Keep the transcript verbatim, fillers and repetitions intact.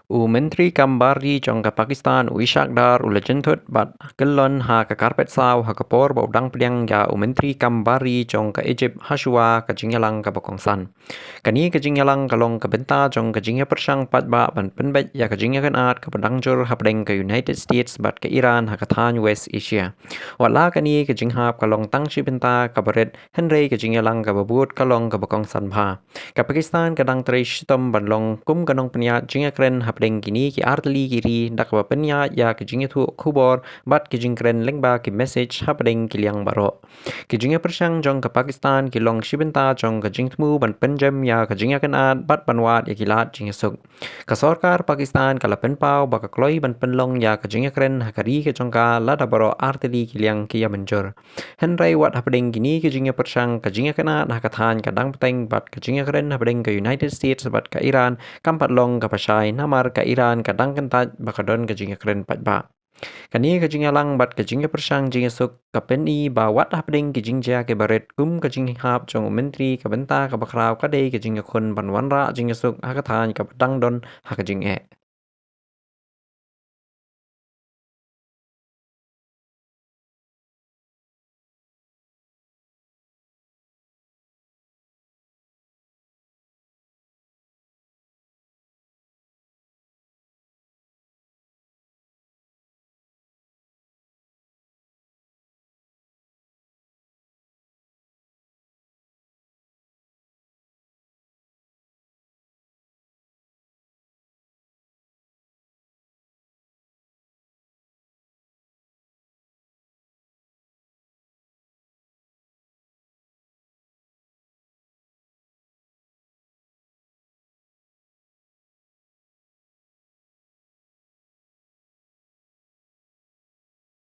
U Myntri Kam Bar Ri jong ka Pakistan, u Ishaq Dar, u la jynthut bad kyllon ha ka carpet saw ha ka por ba u dang pdiang ïa u Myntri Kam Bar Ri jong ka Egypt hashuwa ka jingïalang kaba kongsan. Kane ka jingïalang ka long ka bynta jong ka jingïapyrshang paidbah ban pynbeit ïa ka jingïakynad kaba dang jur hapdeng ka United States bad ka Iran ha ka thaiñ West Asia. Wat la kane ka jinghap ka long tang shi bynta kaba rit, hynrei ka jingïalang kaba bud ka long kaba kongsan bha. Ka Pakistan ka dang trei shitom ban long kum ka nongpynïaid jingïakren hapdeng kine ki artylli ki ri da kaba pynïaid ïa ka jingïathuh khubor bad ka jingkren lyngba ki message hapdeng ki liang baroh. Ki jingïapyrshang jong ka Pakistan ki long shi bynta jong ka jingthmu ban pynjem ïa ka jingïakynad bad ban wad ïa ki lad jingïasuk. Ka sorkar Pakistan ka la pynpaw ba ka kloi ban pynlong ïa ka jingïakren ha ka ri ka jong ka lada baroh artylli ki liang ki ïamynjur. Hynrei wat hapdeng kine ki jingïapyrshang, ka jingïakynad ha ka thaiñ ka dang bteng bad ka jingïakren hapdeng ka United States bad ka Iran kam pat long kaba shai, namar ka Iran ka dang kyntait ba ka don ka jingïakren paidbah. Kane ka jingïalang bad ka jingïapyrshang jingïasuk ka pyni ba wat hapdeng ki jingjia kiba rit kum ka jinghap jong u Myntri, ka bynta kaba khraw ka dei ka jingïakhun ban wanrah jingïasuk ha ka thaiñ kaba dang don ha ka jingeh.